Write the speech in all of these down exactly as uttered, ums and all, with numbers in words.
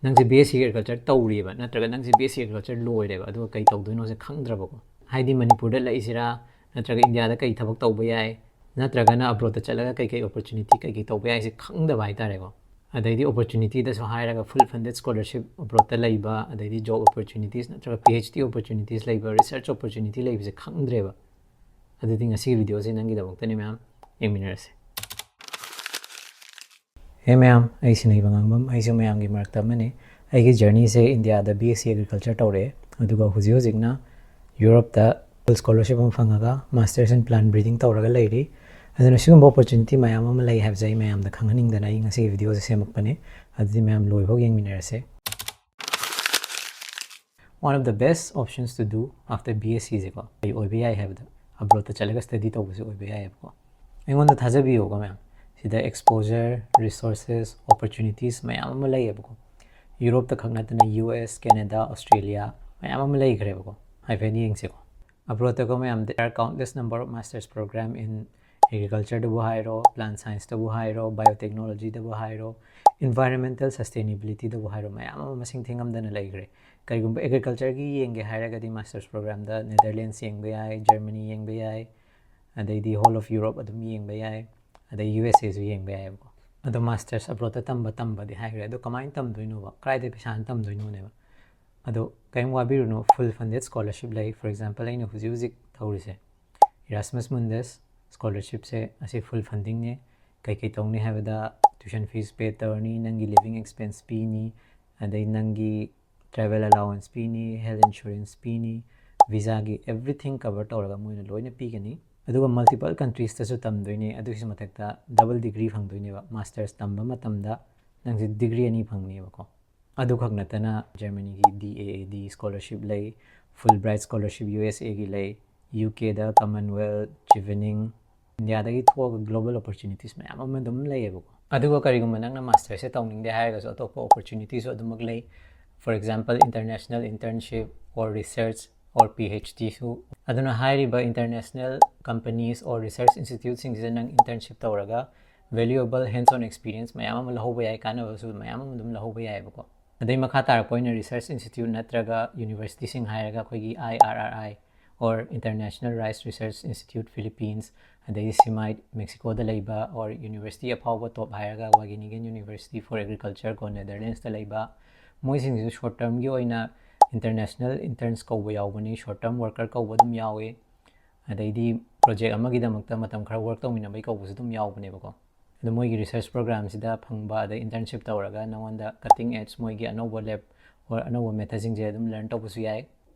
ꯅꯪꯁꯦ B S C agriculture ꯇꯧꯔꯤꯕ, ꯅꯠꯇ꯭ꯔꯒ ꯅꯪꯁꯦ ꯕꯤ ꯑꯦꯁ ꯁꯤ ꯑꯦꯒ꯭ꯔꯤꯀꯜꯆꯔ ꯂꯣꯏꯔꯦꯕ, ꯑꯗꯨꯒ ꯀꯩ ꯇꯧꯗꯣꯏꯅꯣꯁꯦ ꯈꯪꯗ꯭ꯔꯕꯀꯣ꯫ ꯍꯥꯏꯗꯤ ꯃꯅꯤꯄꯨꯔꯗ ꯂꯩꯁꯤꯔꯥ, ꯅꯠꯇ꯭ꯔꯒ ꯏꯟꯗꯤꯌꯥꯗ ꯀꯩ ꯊꯕꯛ ꯇꯧꯕ ꯌꯥꯏ, ꯅꯠꯇ꯭ꯔꯒꯅ ꯑꯕ꯭ꯔꯣꯗꯇ ꯆꯠꯂꯒ ꯀꯩ ꯀꯩ ꯑꯣꯄꯣꯔꯆꯨꯅꯤꯇꯤ, ꯀꯩ ꯀꯩ ꯇꯧꯕ ꯌꯥꯏꯁꯦ ꯈꯪꯗꯕ ꯍꯥꯏꯇꯥꯔꯦꯀꯣ꯫ ꯑꯗꯩꯗꯤ ꯑꯣꯄꯣꯔꯆꯨꯅꯤꯇꯤꯗꯁꯨ ꯍꯥꯏꯔꯒ, ꯐꯨꯜ ꯐꯟꯗꯦꯠ ꯁ꯭ꯀꯣꯂꯔꯁꯤꯞ ꯑꯕ꯭ꯔꯣꯗꯇ ꯂꯩꯕ, ꯑꯗꯩꯗꯤ ꯖꯣꯕ ꯑꯣꯄꯣꯔꯆꯨꯅꯤꯇꯤꯁ ꯅꯠꯇ꯭ꯔꯒ ꯄꯤ ꯑꯩꯆ ꯗꯤ ꯑꯣꯄꯣꯔꯆꯨꯅꯤꯇꯤꯁ ꯂꯩꯕ, ꯔꯤꯁꯔꯆ ꯑꯣꯄꯣꯔꯆꯨꯅꯤꯇꯤ ꯂꯩꯕꯁꯦ ꯈꯪꯗ꯭ꯔꯦꯕ꯫ ꯑꯗꯨꯗꯤ ꯉꯁꯤꯒꯤ ꯚꯤꯗꯤꯑꯣꯁꯦ ꯅꯪꯒꯤꯗꯃꯛꯇꯅꯤ ꯃꯌꯥꯝ, ꯌꯦꯡꯃꯤꯟꯅꯔꯁꯦ꯫ ꯍꯦ ꯃꯌꯥꯝ, ꯑꯩ ꯁꯤꯅꯩꯕ ꯉꯥꯡꯕꯝ, ꯑꯩꯁꯨ ꯃꯌꯥꯝꯒꯤ ꯃꯔꯛꯇ ꯑꯃꯅꯤ꯫ ꯑꯩꯒꯤ ꯖꯔꯅꯤꯁꯦ ꯏꯟꯗꯤꯌꯥꯗ ꯕꯤ ꯑꯦꯁ ꯁꯤ ꯑꯦꯒ꯭ꯔꯤꯀꯜꯆꯔ ꯇꯧꯔꯛꯑꯦ, ꯑꯗꯨꯒ ꯍꯧꯖꯤꯛ ꯍꯧꯖꯤꯛꯅ ꯌꯨꯔꯣꯞꯇ ꯐꯨꯜ ꯁ꯭ꯀꯣꯂꯔꯁꯤꯞ ꯑꯃ ꯐꯪꯉꯒ ꯃꯥꯁꯇꯔꯁ ꯏꯟ ꯄ꯭ꯂꯥꯟ ꯕ꯭ꯔꯤꯗꯤꯡ ꯇꯧꯔꯒ ꯂꯩꯔꯤ꯫ ꯑꯗꯨꯅ ꯁꯤꯒꯨꯝꯕ ꯑꯣꯄꯣꯔꯆꯨꯅꯤꯇꯤ ꯃꯌꯥꯝ ꯑꯃ ꯂꯩ ꯍꯥꯏꯕꯁꯦ ꯑꯩ ꯃꯌꯥꯝꯗ ꯈꯪꯍꯟꯅꯤꯡꯗꯅ ꯑꯩ ꯉꯁꯤꯒꯤ ꯚꯤꯗꯤꯑꯣꯁꯦ ꯁꯦꯝꯃꯛꯄꯅꯦ꯫ ꯑꯗꯨꯗꯤ ꯃꯌꯥꯝ ꯂꯣꯏꯐꯥꯎ ꯌꯦꯡꯃꯤꯟꯅꯔꯁꯦ꯫ One of the best options to do after B S C ꯁꯦꯀꯣ, ꯀꯩ ꯑꯣꯏꯕ ꯌꯥꯏ ꯍꯥꯏꯕꯗ, ꯑꯕ꯭ꯔꯣꯗꯇ ꯆꯠꯂꯒ ꯁ꯭ꯇꯗꯤ ꯇꯧꯕꯁꯨ ꯑꯣꯏꯕ ꯌꯥꯏꯑꯕꯀꯣ꯫ ꯑꯩꯉꯣꯟꯗ ꯊꯥꯖꯕꯤꯌꯨꯀꯣ ꯃꯌꯥꯝ, ꯁꯤꯗ ꯑꯦꯛꯁꯄꯣꯖꯔ, ꯔꯤꯁꯣꯔꯁꯦꯁ, ꯑꯣꯄꯣꯔꯆꯨꯅꯤꯇꯤꯁ ꯃꯌꯥꯝ ꯑꯃ ꯂꯩꯌꯦꯕꯀꯣ꯫ ꯌꯨꯔꯣꯞꯇ ꯈꯛ ꯅꯠꯇꯅ ꯌꯨ ꯑꯦꯁ, ꯀꯦꯅꯦꯗꯥ, ꯑꯣꯁꯇ꯭ꯔꯦꯂꯤꯌꯥ ꯃꯌꯥꯝ ꯑꯃ ꯂꯩꯈ꯭ꯔꯦꯕꯀꯣ꯫ ꯍꯥꯏꯐꯦꯠ ꯌꯦꯡꯁꯤꯀꯣ꯫ ꯑꯕ꯭ꯔꯣꯗꯇꯀꯣ ꯃꯌꯥꯝ, there are countless number of master's program in agricultureꯗꯕꯨ ꯍꯥꯏꯔꯣ, plant scienceꯇꯕꯨ ꯍꯥꯏꯔꯣ, biotechnologyꯗꯕꯨ ꯍꯥꯏꯔꯣ, environmental sustainabilityꯗꯕꯨ ꯍꯥꯏꯔꯣ, ꯃꯌꯥꯝ ꯑꯃ ꯃꯁꯤꯡ ꯊꯤꯉꯝꯗꯅ ꯂꯩꯈ꯭ꯔꯦ꯫ ꯀꯔꯤꯒꯨꯝꯕ ꯑꯦꯒ꯭ꯔꯤꯀꯜꯆꯔꯒꯤ ꯌꯦꯡꯒꯦ ꯍꯥꯏꯔꯒꯗꯤ ꯃꯥꯁꯇꯔꯁ ꯄ꯭ꯔꯣꯒ꯭ꯔꯥꯝꯗ ꯅꯦꯗꯔꯂꯦꯟꯁ ꯌꯦꯡꯕ ꯌꯥꯏ, ꯖꯔꯃꯅꯤ ꯌꯦꯡꯕ ꯌꯥꯏ, ꯑꯗꯩꯗꯤ whole of Europe ꯑꯗꯨꯝ ꯌꯦꯡꯕ ꯌꯥꯏ, ꯑꯗꯩ ꯌꯨ ꯑꯦꯁ ꯑꯦꯁꯨ ꯌꯦꯡꯕ ꯌꯥꯏꯑꯕꯀꯣ꯫ ꯑꯗꯣ ꯃꯥꯁꯇꯔꯁ ꯑꯕ꯭ꯔꯣꯗꯇ ꯇꯝꯕ ꯇꯝꯕꯗꯤ ꯍꯥꯏꯈ꯭ꯔꯦ, ꯑꯗꯣ ꯀꯃꯥꯏꯅ ꯇꯝꯗꯣꯏꯅꯣꯕ, ꯀꯗꯥꯏꯗ ꯄꯩꯁꯥꯅ ꯇꯝꯗꯣꯏꯅꯣꯅꯦꯕ? ꯑꯗꯣ ꯀꯔꯤꯝ ꯋꯥꯕꯤꯔꯨꯅꯨ, ꯐꯨꯜ ꯐꯟꯗꯦꯠ ꯁ꯭ꯀꯣꯂꯔꯁꯤꯞ ꯂꯩ꯫ For example, ꯑꯩꯅ ꯍꯧꯖꯤꯛ ꯍꯧꯖꯤꯛ ꯇꯧꯔꯤꯁꯦ, Erasmus Mundus ꯁ꯭ꯀꯣꯂꯔꯁꯤꯞꯁꯦ ꯑꯁꯤ ꯐꯨꯜ ꯐꯟꯗꯤꯡꯅꯦ꯫ ꯀꯩꯀꯩ ꯇꯧꯅꯤ ꯍꯥꯏꯕꯗ, tuition fees pay ꯇꯧꯔꯅꯤ, ꯅꯪꯒꯤ living expense ꯄꯤꯅꯤ, ꯑꯗꯩ ꯅꯪꯒꯤ travel allowance ꯄꯤꯅꯤ, health insurance ꯄꯤꯅꯤ, ꯚꯤꯖꯥꯒꯤ everything cover ꯇꯧꯔꯒ ꯃꯣꯏꯅ ꯂꯣꯏꯅ ꯄꯤꯒꯅꯤ꯫ ꯑꯗꯨꯒ multiple countriesꯇꯁꯨ ꯇꯝꯗꯣꯏꯅꯦ꯫ ꯑꯗꯨꯒꯤꯁꯨ ꯃꯊꯛꯇ double degree ꯐꯪꯗꯣꯏꯅꯦꯕ꯫ ꯃꯥꯁꯇꯔꯁ ꯇꯝꯕ ꯃꯇꯝꯗ ꯅꯪꯁꯦ ꯗꯤꯒ꯭ꯔꯤ ꯑꯅꯤ ꯐꯪꯅꯦꯕꯀꯣ꯫ ꯑꯗꯨꯈꯛ ꯅꯠꯇꯅ ꯖꯔꯃꯅꯤꯒꯤ D A A D scholarship ꯂꯩ, Fulbright scholarship ꯌꯨ ꯑꯦꯁ ꯑꯦꯒꯤ ꯂꯩ, ꯌꯨ ꯀꯦꯗ Commonwealth, Chevening, ꯏꯟꯗꯤꯌꯥꯗꯒꯤ ꯊꯣꯛꯑꯒ global opportunities ꯃꯌꯥꯝ ꯑꯃ ꯑꯗꯨꯝ ꯂꯩꯌꯦꯕꯀꯣ꯫ ꯑꯗꯨꯒ ꯀꯔꯤꯒꯨꯝꯕ ꯅꯪꯅ ꯃꯥꯁꯇꯔꯁꯦ ꯇꯧꯅꯤꯡꯗꯦ ꯍꯥꯏꯔꯒꯁꯨ ꯑꯇꯣꯞꯄ ꯑꯣꯄꯣꯔꯆꯨꯅꯤꯇꯤꯁꯨ ꯑꯗꯨꯃꯛ ꯂꯩ꯫ For example, international internship or research or P H Dꯁꯨ꯫ ꯑꯗꯨꯅ ꯍꯥꯏꯔꯤꯕ international companies or research instituteꯁꯤꯡꯁꯤꯗ ꯅꯪ internship ꯇꯧꯔꯒ valuable hands-on experience ꯃꯌꯥꯝ ꯑꯃ ꯂꯧꯍꯧꯕ ꯌꯥꯏ, ꯀꯥꯟꯅꯕꯁꯨ ꯃꯌꯥꯝ ꯑꯃ ꯑꯗꯨꯝ ꯂꯧꯍꯧꯕ ꯌꯥꯏꯑꯕꯀꯣ꯫ ꯑꯗꯩ ꯃꯈꯥ ꯇꯥꯔꯛꯄ ꯑꯣꯏꯅ research institute ꯅꯠꯇ꯭ꯔꯒ universityꯁꯤꯡ ꯍꯥꯏꯔꯒ ꯑꯩꯈꯣꯏꯒꯤ I R R I or International Rice Research Institute Philippines, ꯑꯗꯩ CIMMYT Mexicoꯗ ꯂꯩꯕ, or university ꯑꯐꯥꯎꯕ top ꯍꯥꯏꯔꯒ Wageningen University for Agriculture ꯀꯣ Netherlandsꯇ ꯂꯩꯕ, ꯃꯣꯏꯁꯤꯡꯁꯤꯁꯨ short termꯒꯤ ꯑꯣꯏꯅ international interns ꯀꯧꯕ ꯌꯥꯎꯕꯅꯤ, short term worker ꯀꯧꯕ ꯑꯗꯨꯝ ꯌꯥꯎꯋꯤ꯫ ꯑꯗꯩꯗꯤ project ꯑꯃꯒꯤꯗꯃꯛꯇ ꯃꯇꯝ ꯈꯔ work ꯇꯧꯃꯤꯟꯅꯕꯩ ꯀꯧꯕꯁꯨ ꯑꯗꯨꯝ ꯌꯥꯎꯕꯅꯦꯕꯀꯣ꯫ ꯑꯗꯣ ꯃꯣꯏꯒꯤ research programꯁꯤꯗ ꯐꯪꯕ, ꯑꯗꯩ internship ꯇꯧꯔꯒ ꯅꯉꯣꯟꯗ cutting edge ꯃꯣꯏꯒꯤ ꯑꯅꯧꯕ lab or ꯑꯅꯧꯕ methodꯁꯤꯡꯁꯦ ꯑꯗꯨꯝ learn ꯇꯧꯕꯁꯨ ꯌꯥꯏ꯫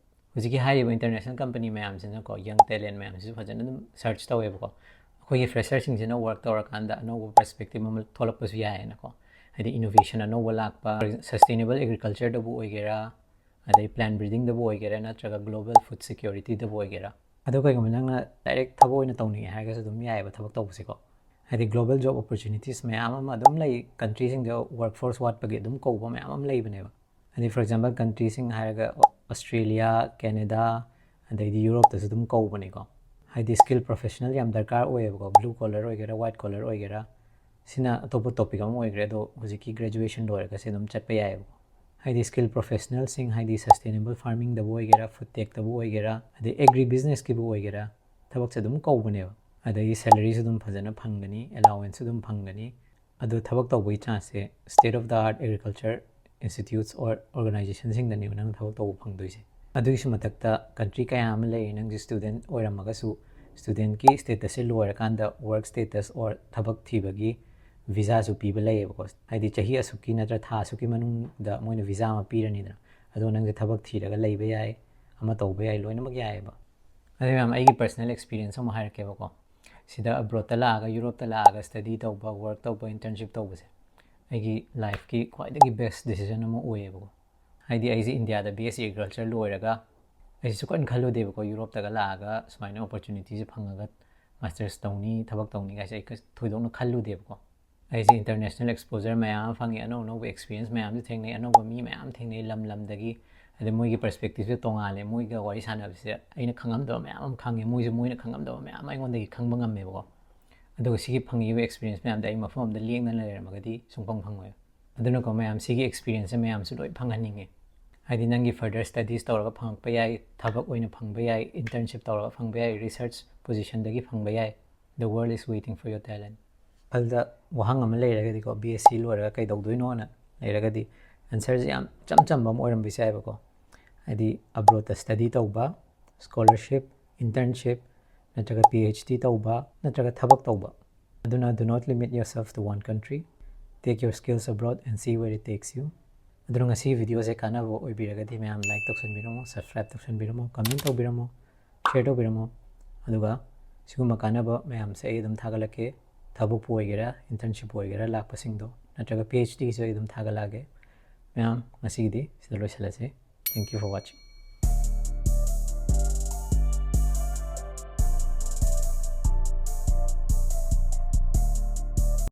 ꯍꯧꯖꯤꯛꯀꯤ ꯍꯥꯏꯔꯤꯕ international company ꯃꯌꯥꯝꯁꯤꯅꯀꯣ young talent ꯃꯌꯥꯝꯁꯤꯁꯨ ꯐꯖꯅ ꯑꯗꯨꯝ search ꯇꯧꯋꯦꯕꯀꯣ꯫ ꯑꯩꯈꯣꯏꯒꯤ fresherꯁꯤꯡꯁꯤꯅ work ꯇꯧꯔꯀꯥꯟꯗ ꯑꯅꯧꯕ perspective ꯑꯃ ꯊꯣꯛꯂꯛꯄꯁꯨ ꯌꯥꯏꯌꯦꯅꯀꯣ꯫ ꯍꯥꯏꯗꯤ innovation ꯑꯅꯧꯕ ꯂꯥꯛꯄ, sustainable agricultureꯗꯕꯨ ꯑꯣꯏꯒꯦꯔꯥ, ꯑꯗꯩ plant breedingꯗꯕꯨ ꯑꯣꯏꯒꯦꯔꯥ, ꯅꯠꯇ꯭ꯔꯒ global food securityꯗꯕꯨ ꯑꯣꯏꯒꯦꯔꯥ꯫ ꯑꯗꯣ ꯀꯩꯒꯨꯝꯕ ꯅꯪꯅ direct ꯊꯕꯛ ꯑꯣꯏꯅ ꯇꯧꯅꯤꯡꯉꯦ ꯍꯥꯏꯔꯒꯁꯨ ꯑꯗꯨꯝ ꯌꯥꯏꯑꯕ ꯊꯕꯛ ꯇꯧꯕꯁꯦꯀꯣ꯫ ꯍꯥꯏꯗꯤ global job opportunities ꯃꯌꯥꯝ ꯑꯃ ꯑꯗꯨꯝ ꯂꯩ, countryꯁꯤꯡꯗ workforce ꯋꯥꯠꯄꯒꯤ ꯑꯗꯨꯝ ꯀꯧꯕ ꯃꯌꯥꯝ ꯑꯃ ꯂꯩꯕꯅꯦꯕ꯫ ꯍꯥꯏꯗꯤ for example countryꯁꯤꯡ ꯍꯥꯏꯔꯒ Australia, Canada, ꯑꯗꯩꯗꯤ Europeꯇꯁꯨ ꯑꯗꯨꯝ ꯀꯧꯕꯅꯤꯀꯣ꯫ ꯍꯥꯏꯗꯤ skill professional ꯌꯥꯝ ꯗꯔꯀꯥꯔ ꯑꯣꯏꯌꯦꯕꯀꯣ, blue collar ꯑꯣꯏꯒꯦꯔꯥ, white collar ꯑꯣꯏꯒꯦꯔꯥ꯫ ꯁꯤꯅ ꯑꯇꯣꯞꯄ topic ꯑꯃ ꯑꯣꯏꯈ꯭ꯔꯦ, ꯑꯗꯣ ꯍꯧꯖꯤꯛꯀꯤ graduation ꯂꯣꯏꯔꯒ ꯁꯤ ꯑꯗꯨꯝ ꯆꯠꯄ ꯌꯥꯏꯑꯕꯀꯣ꯫ ꯍꯥꯏꯗꯤ skill professionalꯁꯤꯡ, ꯍꯥꯏꯗꯤ sustainable farmingꯗꯕꯨ ꯑꯣꯏꯒꯦꯔꯥ, food techꯇꯕꯨ ꯑꯣꯏꯒꯦꯔꯥ, ꯑꯗꯩ agri businessꯀꯤꯕꯨ ꯑꯣꯏꯒꯦꯔꯥ, ꯊꯕꯛꯁꯦ ꯑꯗꯨꯝ ꯀꯧꯕꯅꯦꯕ꯫ ꯑꯗꯒꯤ salaryꯁꯨ ꯑꯗꯨꯝ ꯐꯖꯅ ꯐꯪꯒꯅꯤ, allowanceꯁꯨ ꯑꯗꯨꯝ ꯐꯪꯒꯅꯤ꯫ ꯑꯗꯣ ꯊꯕꯛ ꯇꯧꯕꯒꯤ chanceꯁꯦ state of the art agriculture institutes or organizationꯁꯤꯡꯗꯅꯦꯕ ꯅꯪ ꯊꯕꯛ ꯇꯧꯕ ꯐꯪꯗꯣꯏꯁꯦ꯫ ꯑꯗꯨꯒꯤꯁꯨ ꯃꯊꯛꯇ country ꯀꯌꯥ ꯑꯃ ꯂꯩꯔꯤ, ꯅꯪꯁꯦ student ꯑꯣꯏꯔꯝꯃꯒꯁꯨ studentꯀꯤ statusꯁꯦ ꯂꯣꯏꯔꯀꯥꯟꯗ work status or ꯊꯕꯛ ꯊꯤꯕꯒꯤ visaꯁꯨ ꯄꯤꯕ ꯂꯩꯌꯦꯕꯀꯣ꯫ ꯍꯥꯏꯗꯤ ꯆꯍꯤ ꯑꯁꯨꯛꯀꯤ ꯅꯠꯇ꯭ꯔ ꯊꯥ ꯑꯁꯨꯛꯀꯤ ꯃꯅꯨꯡꯗ ꯃꯣꯏꯅ visa ꯑꯃ ꯄꯤꯔꯅꯤꯗꯅ, ꯑꯗꯣ ꯅꯪꯁꯦ ꯊꯕꯛ ꯊꯤꯔꯒ ꯂꯩꯕ ꯌꯥꯏ, ꯑꯃ ꯇꯧꯕ ꯌꯥꯏ, ꯂꯣꯏꯅꯃꯛ ꯌꯥꯏꯑꯕ꯫ ꯑꯗꯨ ꯃꯌꯥꯝ ꯑꯩꯒꯤ personal experience ꯑꯃ ꯍꯥꯏꯔꯛꯀꯦꯕꯀꯣ꯫ ꯁꯤꯗ abroadꯇ ꯂꯥꯛꯑꯒ, Europeꯇ ꯂꯥꯛꯑꯒ study ꯇꯧꯕ, work ꯇꯧꯕ, internship ꯇꯧꯕꯁꯦ ꯑꯩꯒꯤ lifeꯀꯤ ꯈ꯭ꯋꯥꯏꯗꯒꯤ best decision ꯑꯃ ꯑꯣꯏꯌꯦꯕꯀꯣ꯫ ꯍꯥꯏꯗꯤ ꯑꯩꯁꯦ Indiaꯗ B S C agriculture ꯂꯣꯏꯔꯒ ꯑꯩꯁꯦ ꯁꯨꯛꯈꯟ ꯈꯜꯂꯨꯗꯦꯕꯀꯣ, Europeꯇꯒ ꯂꯥꯛꯑꯒ ꯁꯨꯃꯥꯏꯅ opportunityꯁꯦ ꯐꯪꯉꯒ masters ꯇꯧꯅꯤ, ꯊꯕꯛ ꯇꯧꯅꯤ ꯀꯥꯏꯁꯦ ꯑꯩ ꯀꯩꯁꯨ ꯊꯣꯏꯗꯣꯛꯅ ꯈꯜꯂꯨꯗꯦꯕꯀꯣ꯫ ꯑꯩꯁꯦ international exposure ꯃꯌꯥꯝ ꯑꯃ ꯐꯪꯉꯤ, ꯑꯅꯧ ꯑꯅꯧꯕ experience ꯃꯌꯥꯝꯁꯨ ꯊꯦꯡꯅꯩ, ꯑꯅꯧꯕ ꯃꯤ ꯃꯌꯥꯝ ꯊꯦꯡꯅꯩ, ꯂꯝ ꯂꯝꯗꯒꯤ꯫ ꯑꯗꯩ ꯃꯣꯏꯒꯤ perspectiveꯁꯨ ꯇꯣꯡꯉꯥꯜꯂꯦ, ꯃꯣꯏꯒ ꯋꯥꯔꯤ ꯁꯥꯟꯅꯕꯁꯤꯗ ꯑꯩꯅ ꯈꯪꯉꯝꯗꯕ ꯃꯌꯥꯝ ꯑꯃ ꯈꯪꯉꯦ, ꯃꯣꯏꯁꯨ ꯃꯣꯏꯅ ꯈꯪꯉꯝꯗꯕ ꯃꯌꯥꯝ ꯑꯃ ꯑꯩꯉꯣꯟꯗꯒꯤ ꯈꯪꯕ ꯉꯝꯃꯦꯕꯀꯣ꯫ ꯑꯗꯨꯒ ꯁꯤꯒꯤ ꯐꯪꯉꯤꯕ experience ꯃꯌꯥꯝꯗꯣ ꯑꯩ ꯃꯐꯝ ꯑꯃꯗ ꯂꯦꯡꯗꯅ ꯂꯩꯔꯝꯃꯒꯗꯤ ꯁꯨꯡꯐꯪ ꯐꯪꯉꯣꯏ꯫ ꯑꯗꯨꯅꯀꯣ ꯃꯌꯥꯝ, ꯁꯤꯒꯤ experience ꯁꯦ ꯃꯌꯥꯝꯁꯨ ꯂꯣꯏ ꯐꯪꯍꯟꯅꯤꯡꯉꯦ꯫ ꯍꯥꯏꯗꯤ ꯅꯪꯒꯤ further studies ꯇꯧꯔꯒ ꯐꯪꯉꯛꯄ ꯌꯥꯏ, ꯊꯕꯛ ꯑꯣꯏꯅ ꯐꯪꯕ ꯌꯥꯏ, internship ꯇꯧꯔꯒ ꯐꯪꯕ ꯌꯥꯏ, research position ꯗꯒꯤ ꯐꯪꯕ ꯌꯥꯏ꯫ The world is waiting for your talent. ꯋꯥꯈꯜꯗ ꯋꯥꯍꯪ ꯑꯃ ꯂꯩꯔꯒꯗꯤꯀꯣ, B S C ꯂꯣꯏꯔꯒ ꯀꯩꯗꯧꯗꯣꯏꯅꯣꯅ ꯂꯩꯔꯒꯗꯤ, answer ꯁꯦ ꯌꯥꯝ ꯏꯆꯝ ꯆꯝꯕ ꯑꯃ ꯑꯣꯏꯔꯝꯕꯁꯨ ꯌꯥꯏꯕꯀꯣ꯫ ꯍꯥꯏꯗꯤ abroad ꯇ study ꯇꯧꯕ, scholarship, internship, ꯅꯠꯇ꯭ꯔꯒ P H D ꯇꯧꯕ, ꯅꯠꯇ꯭ꯔꯒ ꯊꯕꯛ ꯇꯧꯕ꯫ ꯑꯗꯨꯅ do not limit yourself to one country. Take your skills abroad and see where it takes you. ꯑꯗꯨꯅ ꯉꯁꯤ video ꯁꯦ ꯀꯥꯟꯅꯕ ꯑꯣꯏꯕꯤꯔꯒꯗꯤ ꯃꯌꯥꯝ like ꯇꯧꯁꯟꯕꯤꯔꯝꯃꯣ, subscribe ꯇꯧꯁꯟꯕꯤꯔꯝꯃꯣ, comment ꯇꯧꯕꯤꯔꯝꯃꯣ, share ꯇꯧꯕꯤꯔꯝꯃꯣ꯫ ꯑꯗꯨꯒ ꯁꯤꯒꯨꯝꯕ ꯀꯥꯟꯅꯕ ꯃꯌꯥꯝꯁꯦ ꯑꯩ ꯑꯗꯨꯝ ꯊꯥꯒꯠꯂꯛꯀꯦ꯫ ꯊꯕꯛꯄꯨ ꯑꯣꯏꯒꯦꯔꯥ, internship ꯄꯨ ꯑꯣꯏꯒꯦꯔꯥ, ꯂꯥꯛꯄꯁꯤꯡꯗꯣ, ꯅꯠꯇ꯭ꯔꯒ P H D ꯒꯤꯁꯨ ꯑꯩ ꯑꯗꯨꯝ ꯊꯥꯒꯠꯂꯛꯑꯒꯦ꯫ ꯃꯌꯥꯝ, ꯉꯁꯤꯒꯤꯗꯤ ꯁꯤꯗ ꯂꯣꯏꯁꯤꯜꯂꯁꯤ꯫ Thank you for watching.